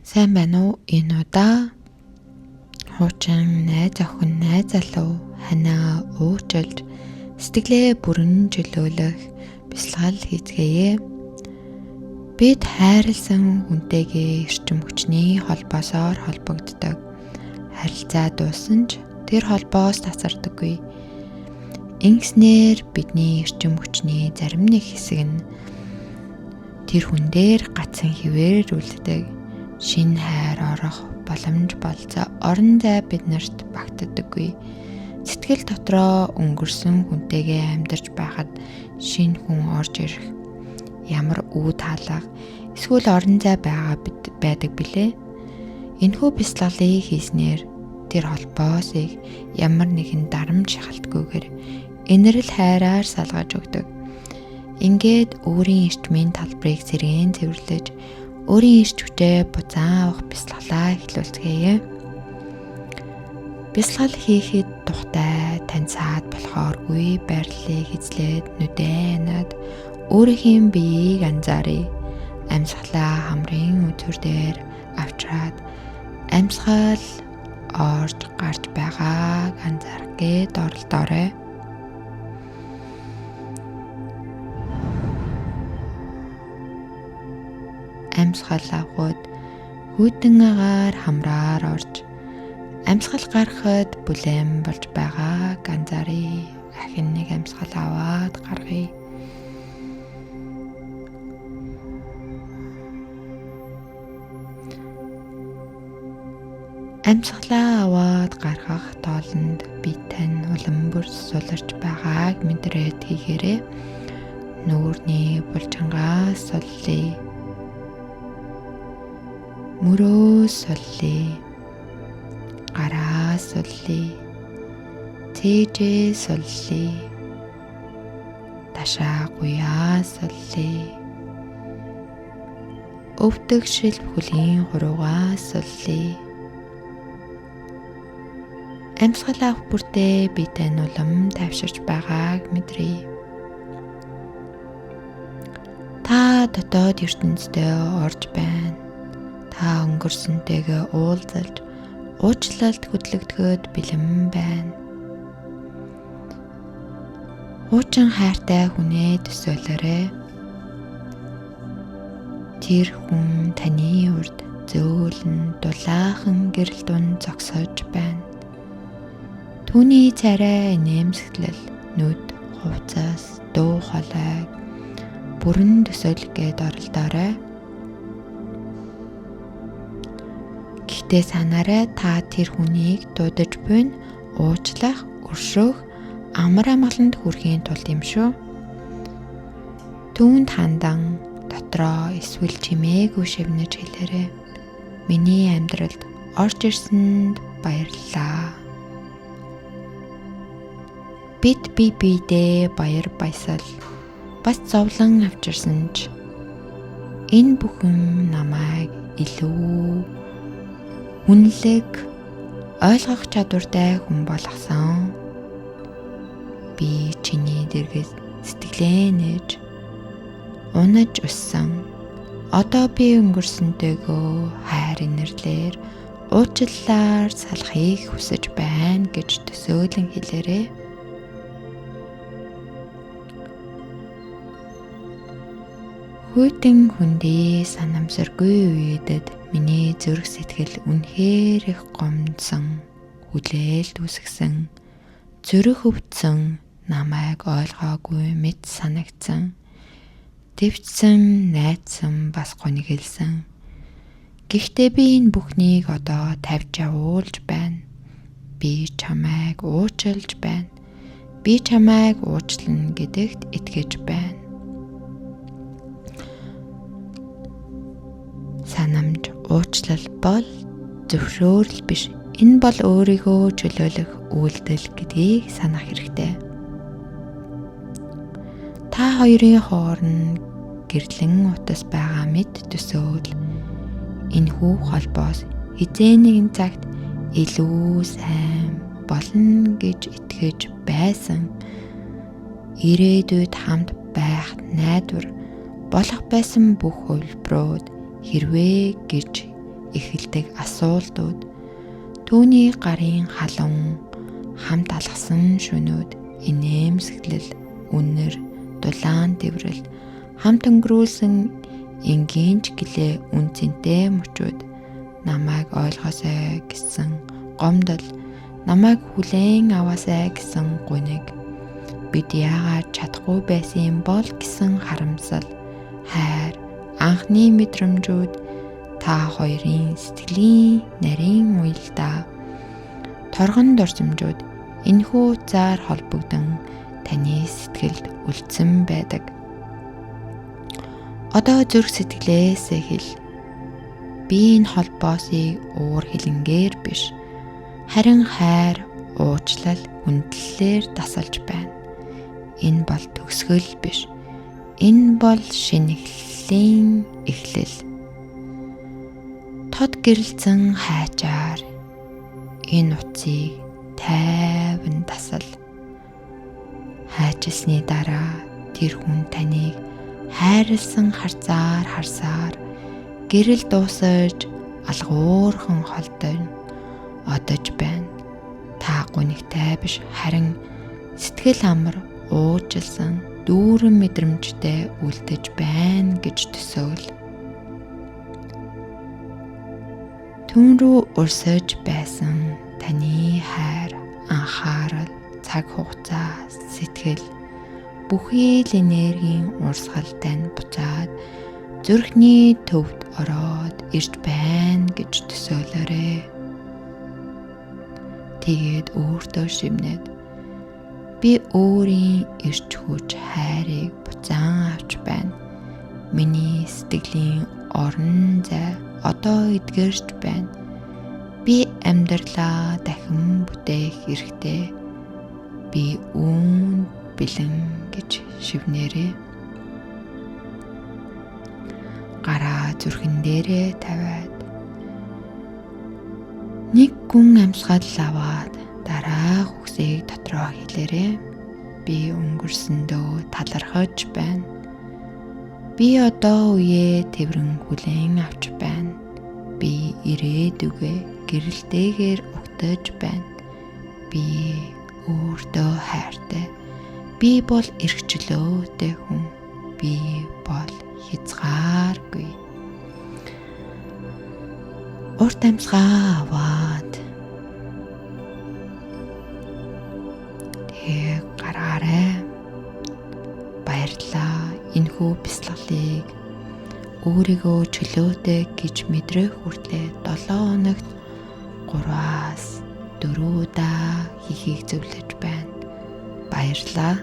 Сайн байна уу? Энэ удаа хуучин найз охин, найз залуу ханаа уучлж сэтгэлээ бүрэн чөлөөлөх бясалгал хийцгээе. Бид хайрлсан хүнтэйгээ эрчим хүчний холбоосоор холбогддог. Харилцаа дууссан ч тэр холбоос тасардаггүй. Ингэснээр бидний эрчим хүчний зарим нэг хэсэг нь тэр хүн дээр гацсан хэвээр үлддэг. Шинэ хайр орох боломж болцоо орон зай биднэрт багтдаггүй. Сэтгэл дотроо өнгөрсөн хүнтэйгээ амьдарч байхад шинэ хүн орж ирэх ямар үе таалга эсвэл орон зай байгаа байдаг билээ. Энэхүү бясалгалыг хийснээр тэр холбоосыг ямар нэгэн дарамт шахалтгүйгээр инэрл хайраар салгаж өгдөг. Ингээд өөрийн эрчмийн талбарыг сэргээн цэвэрлэж өөрийн эрч хүчээ буцаан авах бясалгалаа эхлүүлцгээе. Бясалгал хийхэд тухтай тань саад болохооргүй байрлалыг эзлээд нүдээ анаад өөрийнхөө биеийг анзааръя. Амьсгалаа хамрын үзүр дээр авчраад амьсгал орж гарч байгааг анзаарах гээд оролдоорой. Амьсгал авахд хүйтэн агаар хамраар орж амьсгал гаргахад бүлээн болж байгааг анзааръя. Ахин нэг амьсгал аваад гаргая. Амьсгалаа аваад гаргах тоолонд би тань улам бүр суларч байгааг мэдрээд хийгээрэй. Нүүрний булчингаас суллая. Мөрөө суллая. Гараа суллая. Цээжээ суллая. Ташаа гуяа суллая. Өвдөг шилб хөлийн хуруугаа суллая. Амьсгал авах бүртээ би тань улам тайвширч байгааг мэдрээ. Та дотоод ертөнцийн орж байна. Та өнгөрсөнтэйгээ уулзалж уучлалт хөдлөгдөхөд бэлэн байна. Хуучин хайртай хүнээ төсөөлөөрэй. Тэр хүн таны урд зөөлөн дулаахан гэрэл дунд зогсож байна. Түүний царай инээмсэглэл, нүд, хувцас, дуу хоолойг бүрэн төсөөлөх гээд оролдоорой. Гэхдээ санаарай, та тэр хүнийг дуудаж буй нь уучлах, өршөөх, амар амгаланд хүрэхийн тулд юм шүү. Түүнд хандан дотроо эсвэл чимээгүй шивнэж хэлээрэй. Миний амьдралд орж ирсэнд баярлалаа. Бид бие биедээ баяр баясгал бас зовлон авчирсан ч энэ бүхэн намайг илүү үнэлэг, ойлгох чадвартай хүн болгосон. Би чиний дэргэд сэтгэлээ нээж унаж өссөн. Одоо би өнгөрсөнтэйгөө хайр инэрлээр уучлалаар салахыг хүсэж байна гэж төсөөлөн хэлээрэй. Хүйтэн хүндий санамсаргүй үедэд миний зүрх сэтгэл үнэхээр их гомдсон, хүлээлт үүсгэсэн, зүрх өвдсөн, намайг ойлгоогүй мэт санагдсан, твчсэн, найдсан, бас гунигэлсэн. Гэхдээ би энэ бүхнийг одоо тавьж явуулж байна. Би чамайг уучлж байна. Би чамайг уучлана гэдэгт итгэж байна. Санамж, уучлал бол зөвшөөрөл биш. Энэ бол өөрийгөө чөлөөлөх үйлдэл гэдгийг санах хэрэгтэй. Та хоёрын хооронд гэрлэн утас байгаа мэт төсөөл. Энэхүү холбоос хэзээ нэгэн цагт илүү сайн болно гэж итгэж байсан. Ирээдүйд хамт байх найдвар болох байсан бүх хувилбарууд хэрвээ гэж эхэлдэг асуултууд, түүний гарын халуун хамт алхсан шөнүүд, инээмсэглэл, үнэр, дулаан тэврэл, хамт өнгөрүүлсэн энгийн ч гэлээ үн цэнтэй мөчүүд, намайг ойлгосой гэсэн гомдол, намайг хүлээн аваасай гэсэн гуниг, бид яагаад чадахгүй байсан юм бол гэсэн харамсал, хайр, анхны мэдрэмжүүд, та хоёрын сэтгэлийн нарийн уялдаа, торгон дурсамжууд энэхүү утсаар холбогдон таны сэтгэлд үлдсэн байдаг. Одоо зүрх сэтгэлээсээ хэл. Би энэ холбоосыг уур хилэнгээр биш, харин хайр, уучлал, хүндлэлээр дасалж байна. Энэ бол төгсгөл биш. Энэ бол шинэ эхлэлийн эхлэл. Тод гэрэлтсэн хайчаар энэ утсыг тайван дасал. Хайчилсны дараа тэр хүн таныг хайрлсан харцаар харсаар гэрэл дуусаж алгуурхан холдон одож байна. Та гунигтай биш, харин сэтгэл амар уужилсан дүүрэн мэдрэмжтэй үлдэж байна гэж төсөөл. Түн рүү урсаж байсан таны хайр, анхаарал, цаг хугацаа, сэтгэл бүхий л энергийн урсгал тань буцаад зүрхний төвд ороод ирж байна гэж төсөөлөөрэй. Тэгээд өөртөө шивнээд би өөрийн эрч хүч хайрыг буцаан авч байна. Миний сэтгэлийн орон зай одоо эдгэрч байна. Би амьдралаа дахин бүтээх эрхтэй. Би үүнд бэлэн гэж шивнээрэй. Гараа зүрхэн дээрээ тавиад нэг гүн амьсгал аваад дараах үгсийг дотроо хэлээрэй. Би өнгөрсөндөө талархаж байна. Би одоо үеэ тэврэн хүлээн авч байна. Би ирээдүгэ гэрэлтэйгээр угтаж байна. Би өөртөө хайртай. Би бол эрх чөлөөтэй хүн. Би бол хязгааргүй. Урт амьсгаа аваад тэгээ гаргаарай. Баярлалаа. Энэхүү бясалгалыг өөрийгөө чөлөөтэй гэж мэдрэх хүртлээр 7 хоногт 3-аас 4 удаа хийхийг зөвлөж байна. Баярлалаа.